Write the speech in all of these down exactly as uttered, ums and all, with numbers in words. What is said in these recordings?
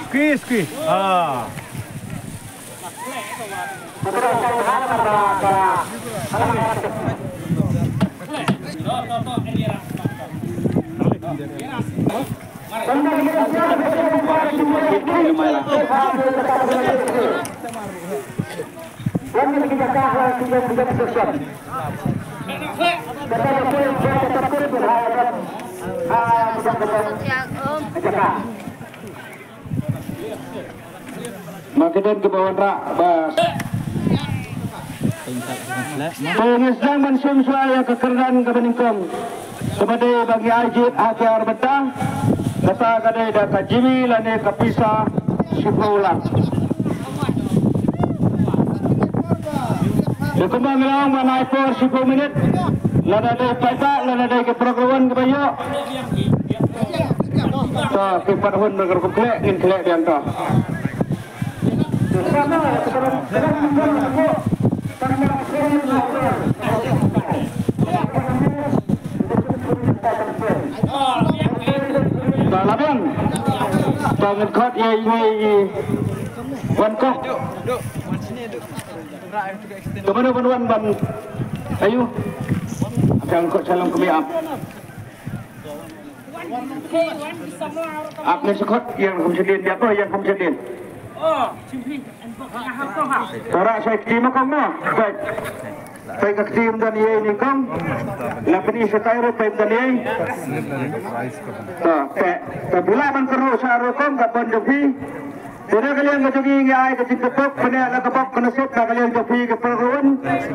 Squeeze, squeeze. Ah. Ma ki don kiba wanrah ba. Te ngi sdang ban shim shuwa ïa ka kyrdan kaba nyngkong. Kaba dei ba ngi ai jied ha ki ar bynta. Kata ka dei da ka jingmih lane ka pisa shiphew lak. Te kumba ngi la ong ban ai por shiphew minit. Lada dei paidbah lada dei ki program kaba ïoh. To ki pat hun ba ka rukom khleh ngin khleh biang to. Ba la biang. Ba ngin khot ïa i wei i wan kok. Ka mano ban wan ban ayu. Ka ngin khot sha lam kmie ap. Ap ne sa khot ïa ka kham shadien ïa ko ïa ka kham shadien. Tara sa kti ma kong mo. Baik. Peit ka kti ym don ei ni kong. La pyni shatai ruh peit ym don ei. Ta peit. Ta phi lah ban kynruh sha ruh kong ka pon jong phi. Te na ka liang ka jong ngi ngi ai ka jingkyrpad pyneh la ka bok ka nasib na ka liang jong phi ki para ruh.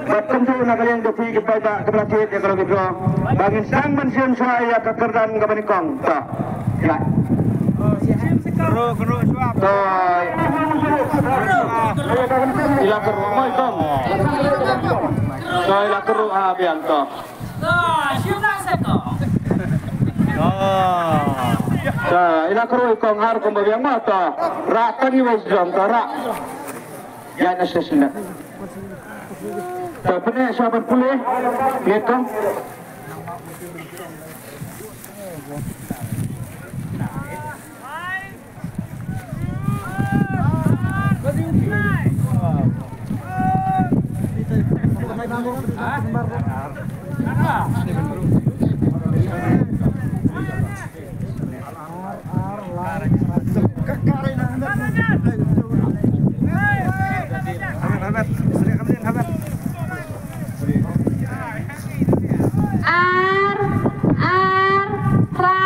Bad kumjuh na ka liang jong phi ki paidbah kiba la thied ïa ka lucky draw. Ba ngin sdang ban shim shuwa ïa ka kyrdan kaba nyngkong. Ta. Ïa. To. Ila kyrpad mai kong. To ila kyrpad ha biang to. To ila kyrpad kong har kong ba biang ma to. Rah tang iwei sdang to rah. Ïa na session. To pyneh sha ban pule. Ngi kong. Ar, ar, phra.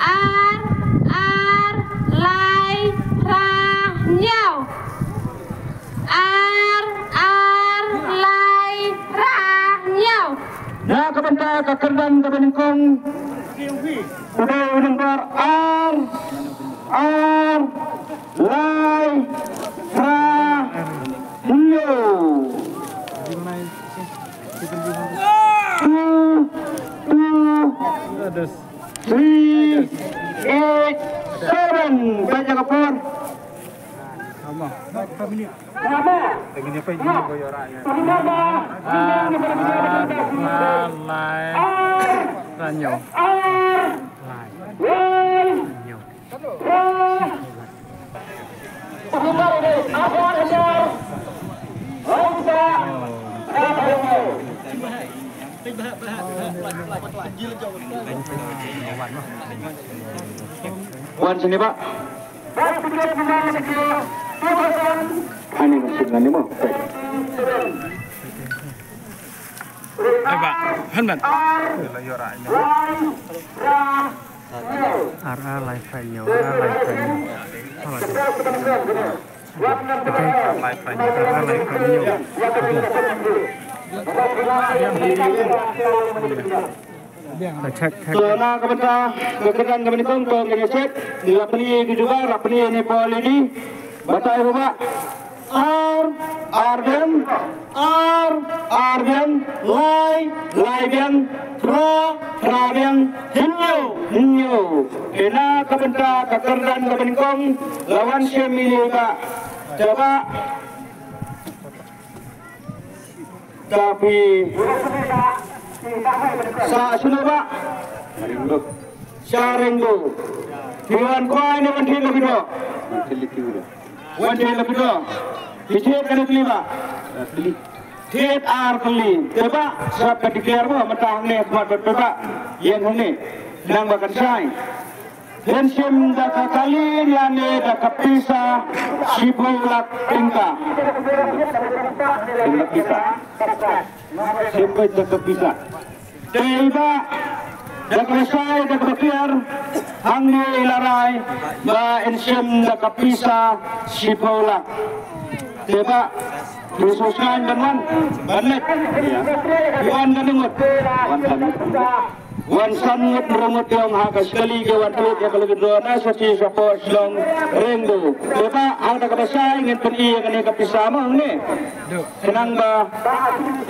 Ar, ar, lai, phra, hynñiew. Ar, ar, lai, phra, hynñiew. Na ka bynta ka kyrdan kaba nyngkong. U dei u nombor ar, ar, lai, phra, hynñiew. Two, two, three, eight, seven. Baik, jaga por. Ar, ar, lai, phra, hynñiew. Lai, hynñiew. Wan sini, Pak. Ani masih ngani mo. Ai, Pak. Han, Pak. Ar ar lai phra hynñiew, ar ar lai phra hynñiew. Ar lai phra hynñiew. Ar lai phra hynñiew, ar ar lai phra hynñiew. Check, check. To na ka bynta ka kyrdan kaba nyngkong to ngin ïa check. Ngi la pyni ki jubab, la pyni ne poi lady. Batai ruh ba. Ar, ar biang, ar, ar biang, lai, lai biang, phra, phra biang, hynñiew, hynñiew. Te na ka bynta ka kyrdan kaba nyngkong la wan shim ïa i Bah Jabah. Tapi sa shuh Bah. Shareng do. Ki wan kwai ne wan thied la ki do. Wan thied la ki do. Ki thied kane tylli ba. Thied ar tylli. Te ba sap ka declare ba mynta hangne khmat ba ba. Ïeng hangne. Nang ba kan shai. Phin shim da ka kali lane da ka pisa shiphew lak tyngka. Shim da pisa. Shim da ka pisa. Te i ba da kaba shai da kaba kiar hangne i la rai ba yn shim da ka pisa shiphew lak. Te ba pisa shai ban wan ban leit. Wan ka ngut. Wan san ngut. Wan san ngut, hynriew ngut ïong ha ka shi kali ki wan thied ïa ka lucky draw na sa shi sa phew Shillong Reng do. Te ba hangta kaba shai ngin pyni ïa kane ka pisa mo hangne. Khnang ba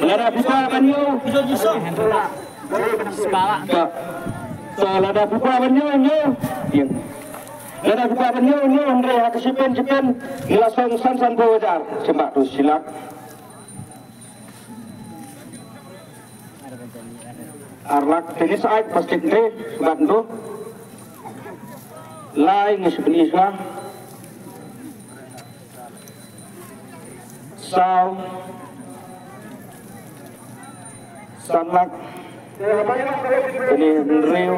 lada phi kwah ban ñiew. Ka, ka lada phi kwah ban ñiew, ñiew. Ïa. Lada phi kwah ban ñiew, ñiew, hynrei ha ka shiphew shiphew ngi la song san san phew hajar. Shim ba tu shi lak. Ar lak, te ngi sa ai plastik te, bat ndu. Lai ngi sa pyni shuwa. Saw. San lak. Kane hynriew.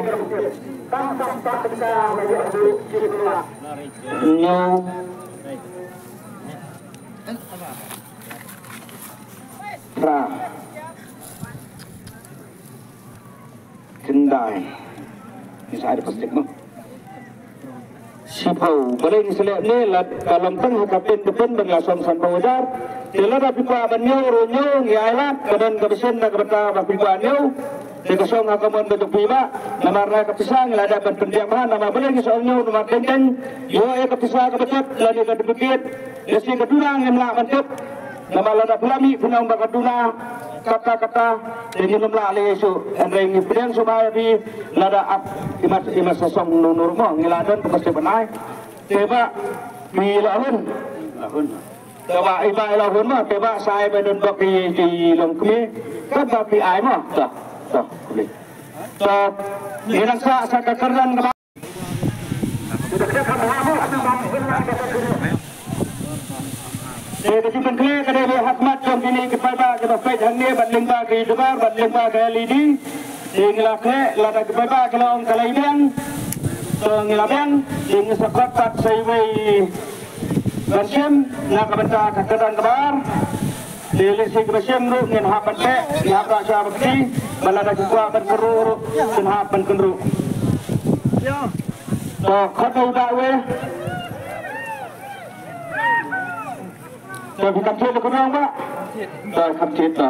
Hynñiew. Phra. Khyndai. Ngi sa ai da plastik mo. Shiphew. Balei ngi sa leh ne la ka long tang ha ka pin ka pin ban la song san phew hajar. Te lada phi kwah ban ñiew ruh ñiew ngi ai lad ka don ka machine na ka bynta ba phi kwah ñiew. Te ka shong ha ka mon ka jong phi ba namar na ka pisa ngi la dep ban pynbiang bha namar balei ngi sa ong ñiew namar teng teng ïoh ïa ka pisa ka bajot lane ka duplicate. Ïa shi ka duna ngim lah ban tip. Namar lada phi la mih phi ong ba ka duna kata kata te ngin ym lah leh shuh. Hynrei ngi pdiang shuh ba ïa phi lada ap i mat i mat sa song nur nur mo ngi la don ka plastik ban ai. Te ba phi la hun. La hun. Te ba i ba i la hun mo te ba sa ai ba don bok i i long kmie. Ka ba phi ai mo. Ta ta kuli. Ta ngi nang sa sa ka kyrdan ka ba. Te ka jingpynkhleh ka dei ha khmat jong kine ki paidbah kiba peit hangne bad lyngba ki dubar bad lyngba ka L E D. Te ngi la khleh lada ki paidbah ki la ong ka la ïa biang. To ngi la biang te ngi sa khot pat sa iwei ban shim na ka bynta ka kyrdan kaba ar. Te lehse kiba shem ruh ngin hap ban teh, ngin hap ban shah ban kti, ba lada ki kwah ban kynruh ruh, kin hap ban kynruh. To khot u da wei. To phi kam thied da kynrong ba. To kam thied to.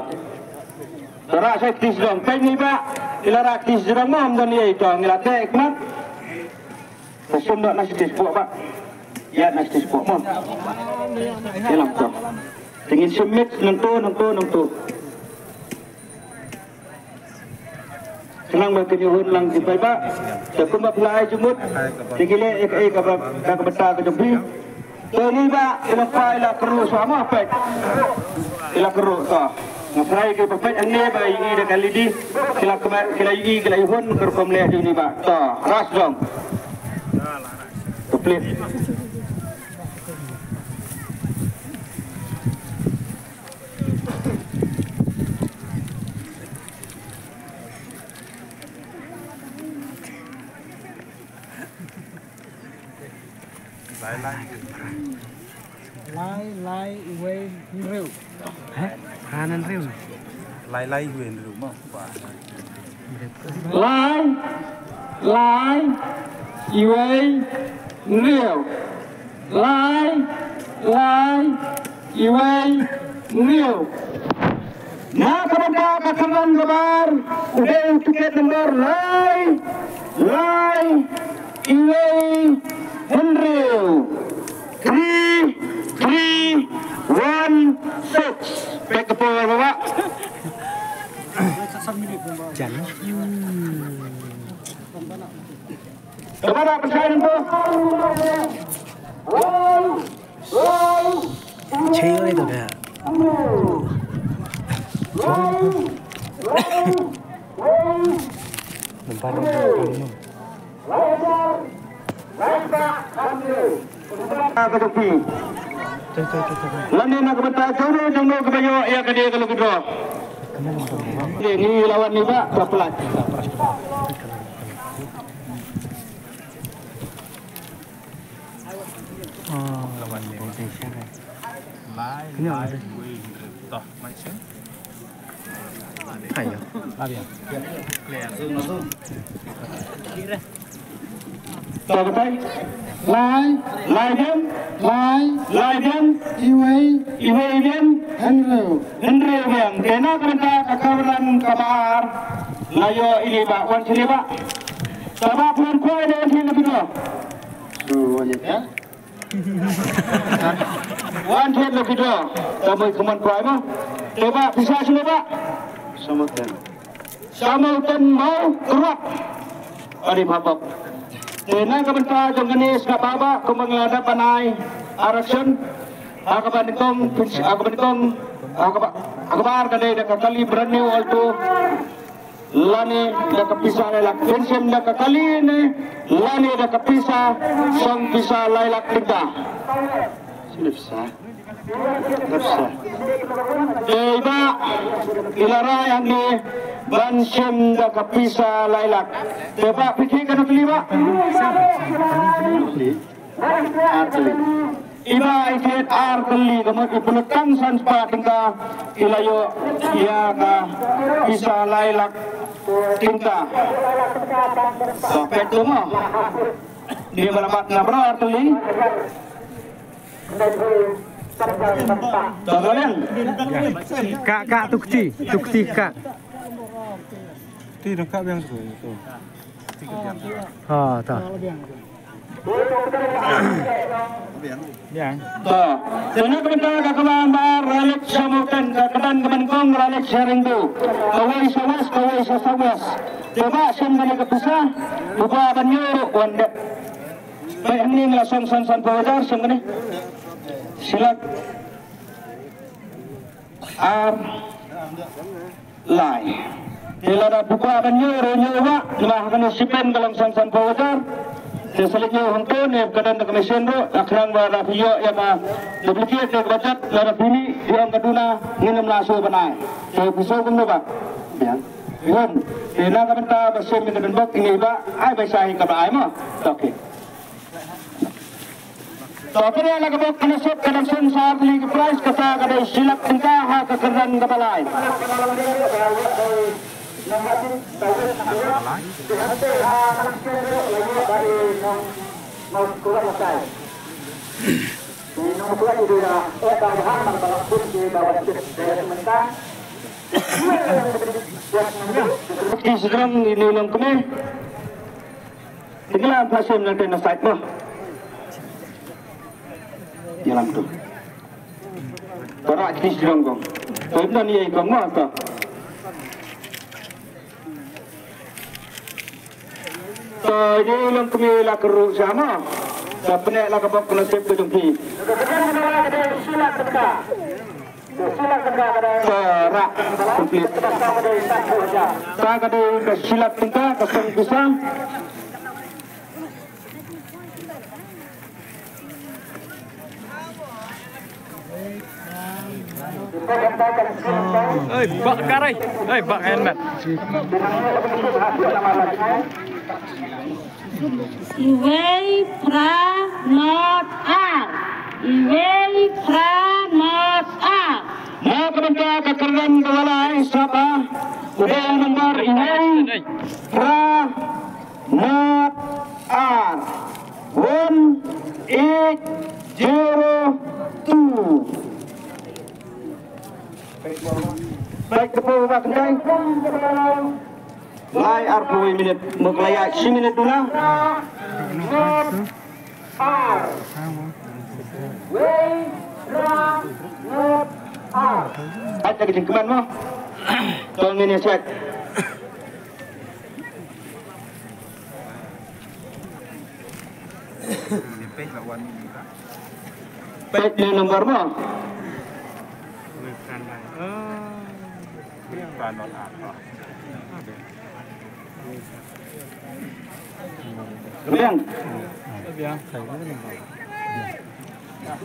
To rah shai kti sdang peit ngi ba. Ila rah kti sdang mo ym don ei to ngi la teh khmat. Ka sum noh na stage four ba. Ïa na stage four mo. Ïa lang to. Te ngin sum mix nangto nangto nangto. Khnang ba kin ïoh hun lang ki paidbah. Te kumba phi la ai jingmut. Te ki leh ïa kaei kaba ka bynta ka jong phi. To ngi ba ila pa ila kyrduh shuwa mo peit. Ila kyrduh to. Nga tharai ki ba peit hangne ba ïohi da ka L E D. Ki la kyrduh ki la ïohi ki la ïohi hun ka rukom leh jong ngi ba. To ras jong. Complete. Lai lai. Lai lai iwei hynriew. Heh? Hynriew. Lai lai iwei hynriew mo. Lai lai iwei hynriew. Lai lai iwei hynriew. Na ka bynta ka kyrdan kaba ar u dei u tiket number lai lai iwei hynriew. Three three one six. Pek ka por ba. Jan. Kaba da pyrshah nangto. Chei oi to da. Nambar, nambar. Ka jong phi. Lane na ka bynta jong no jong no kaba ïoh ïa kane ka lucky draw. Ngi la wan ni ba ka plat. Lai, lai, wei, toh, mai sien. Ayo. Toh, batai. Lai, lai biang, lai, lai biang, iwei, iwei biang, hynriew, hynriew biang. Te na ka bynta ka kawran kaba ar, la ïoh ine ba, wan shane ba. Kaba pun kwai de wan shane ba. Su wan ya. Wan thied lucky draw. Ka mui ka mon kwai mo. Te ba pisa shu ba. Samutan. Samutan Mawkyrwat. Adi phabok. Te na ka bynta jong kane ska ba ba kumba nga la dep ban ai action. Ha kaba nyngkong, ha kaba nyngkong, ha kaba, ha kaba ar ka dei da ka kali brand new Alto. Lane da ka pisa lai lak, pension da ka kali ne, lane da ka pisa, song pisa lai lak tyngka. Sini pisa. Pisa. Te ba, i la rai hangne, ban shim da ka pisa lai lak. Te ba, phi khie katno tylli ba? Ar tylli. Iba i thied ar tylli ka mut i pynlut tang san spah tyngka i la ïoh ïa ka pisa lai lak tyngka. Ka pet tu mo. Ni ba la bat na bra ar tylli. Ka ka liang. Ka ka tukti, tukti ka. Ti dong ka biang tu. Ha ta. Biang. To, te na ka bynta ka kaba ar Ralik Samutan, ka kyrdan kaba nyngkong Ralik Sharingbu. Kawei sha west, kawei sha south west. Te ba shem kane ka pisa, uba ban ïoh ruh wan dep. Ba hangne nga la song san san phew hajar shem kane. Shi lak. Ar lai. Te lada phi kwah ban ïoh ruh ïoh ba, namar ha kane shipen ka long san san phew hajar. Te sa leit ïoh hangto ne ka don da ka machine ruh, la khnang ba lada phi ïoh ïa ka duplicate ne kaba jat, lada phi mih ïa ka duna ngin ym lah shuh ban ai. Te phi sngewbha kumno ba. Biang. Biang. Te na ka bynta ba shem ïa ka dang bok ine ba, ai ba shai kaba ai mo. Okay. To, kane la ka bok ka nasib ka dang seng sa ar tylli ka prize, kata ka dei shi lak tyngka ha ka kyrdan kaba lai. Ki sdang ine long kmie. Tingla phasim nang tena sait mo. Ïalam tu. Para kiti sdang kong. To imdan ye kong mo to. To ine long kmie la kru sama. To pne la ka bok na sep ka jong ki. Rak complete. Ta ka dei ka shi lak tyngka ka song pisa. Oi, bak karai. Oi, bak helmet. Iwei phra not ar. Iwei phra not ar. Na ka bynta ka kyrdan ka walai saba. U dei number iwei phra not ar. One eight zero two. Baik, tepuk tangan, Kynthei. Lai arphew minit, mukhlaiñ shi minit duna. Ar. Wei, ra, ngut, ar. Baik, lagi jingkmen mo. Tong ini siak. Peit ne number mo. Wei phra not ar. Biang.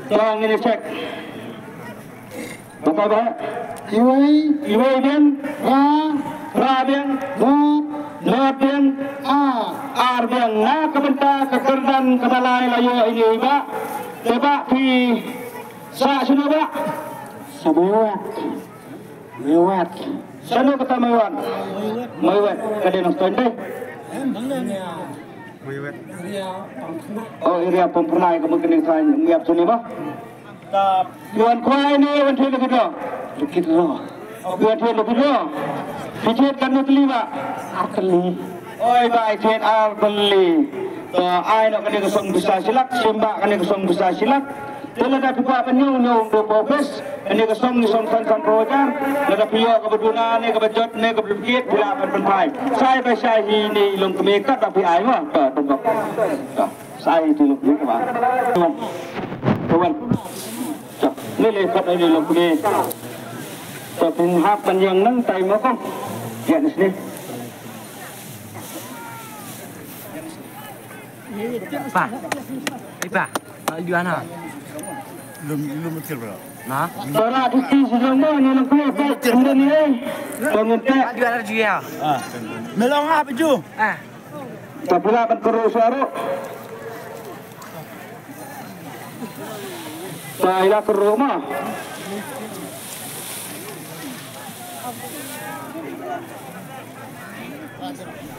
Tang ini cek. Bata ba? Iwei. Iwei biang. Ra. Ra biang. Dot. Dot biang. A. Ar biang. Na ka bynta ka kyrdan kaba lai la ïoh ïa i ba. Te ba phi sah shano ba? Sha Mawat. Mawat. Shano kata Mawat? Mawat. Ka dei Nongstoiñ dei. Oh, area Pongpyrnai ka mut kane ka saiñ, ym ïap sini ba. Ta phi wan kwai ne wan thied lucky draw? Lucky draw. Oh, phi wan thied lucky draw. Phi thied katno tylli ba? Ar tylli. Oi ba, i thied ar tylli. Ta ai noh kane ka song pisa shi lak, shim ba kane ka song pisa shi lak. Te lada phi kwah ban ñiew, ñiew ym dei pop bes. Kane ka song, song san san phew hajar. Lada phi ïoh kaba duna ne kaba jot ne kaba duplicate, phi lah ban pynphai. Shai ba shai hi ne i longkmie kat ba phi ai ma. Ba, ba, ba. Shai hi te longkmie kaba. Kawan. Jap. Ne le kat ne longkmie. Ba phin hap ban ïeng nangtai ma kong. Ïa ne sini. Pa. Ipa. Lum lum kir bro. Na. Para di ti sejong mo ni nang kuya pa. Sendiri ni. Pengen tak. Juara juara. Ah. Melong apa ju? Ah. Tapi lah kan terus baru. Saya ke rumah.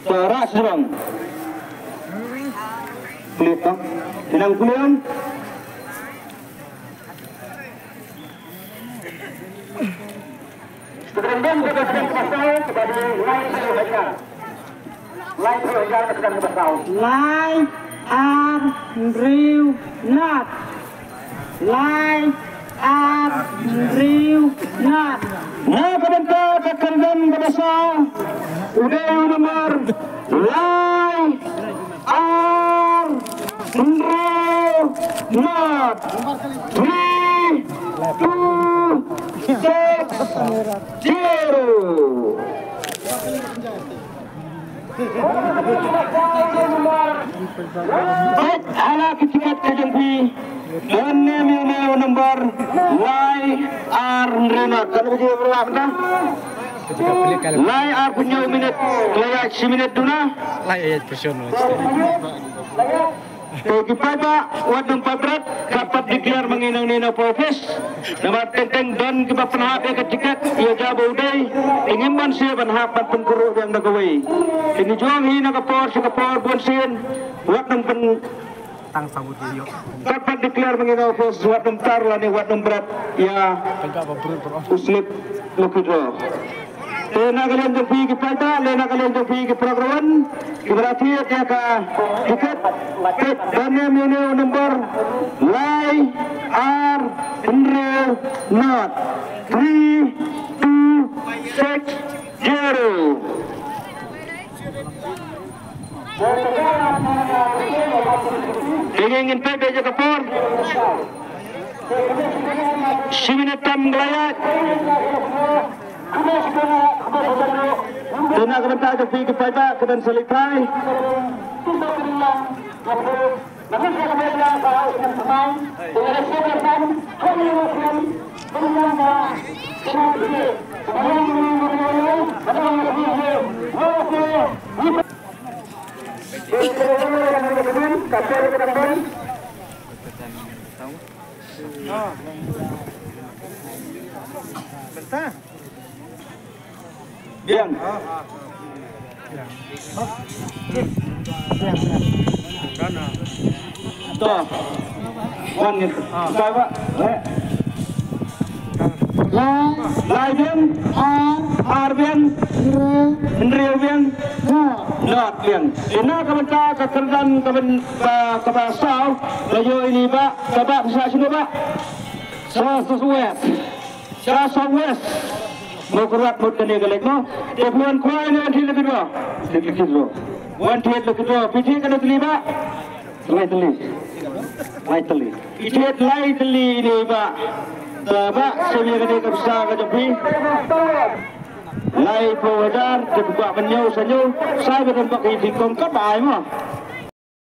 Para sejong. Kulit bang. Tinang kulit. Lai ar hynriew nod. Lai ar hynriew nod. Na ka bynta ka kyrdan kaba saw, u dei u number lai ar hynriew nod. Three two six zero. Peit ha la ki tiket ka jong phi. Don ne em ïa une u number lai ar hynriew nod. Katno baje ba la mynta? Lai ar phew hynñiew minit. Lai ar shi minit duna. Lai ar phew hynñiew minit. Te ki paidbah wat nym paidbah, ka pat declare ma ngi nangne na office. Namar teng teng don kiba pynhap ïa ka tiket ïa jaba u dei. Te ngim ban sngewbha ban hap ban pynkyrhuh biang da kawei. Te ngi jong hi na ka por sha ka por bun sien. Wat nym pyn tang sa wut ïoh. Pat pat declare ma ngi na office wat nym tar lane wat nym bret ïa u slip lucky draw. Te na ka liang jong phi ki paidbah, le na ka liang jong phi ki program, ki bra thied ïa ka tiket, peit da ne em ïa une u number lai ar hynriew nod, three two six zero. Te ngin peit beit ïa ka por. Shi minit tam glai ïaid. Te na ka bynta jong phi ki paidbah, ki ban sa leit phai. Biang. To. Wan ni. Sai ba. Eh. Lai, lai biang, ar, ar biang, hynriew biang, nod biang. Ina ka bynta ka kyrdan ka byn-, ka, kaba saw, ka ïoh ïa ini ba, kaba sa sini ba. Sa, sa, sa, west. Sha South West. Mawkyrwat mut kane ka leit mo. Te phi wan kwai ne wan thied lucky draw. Thied lucky draw. Wan thied lucky draw. Phi thied katno tylli ba? Lai tylli. Lai tylli. Phi thied lai tylli ne ba? Te ba, shem ïa kane ka pisa ka jong phi. Lai phew hajar te phi kwah ban ñiew sa ñiew, sa ba don bok ki kong kat ba ai mo.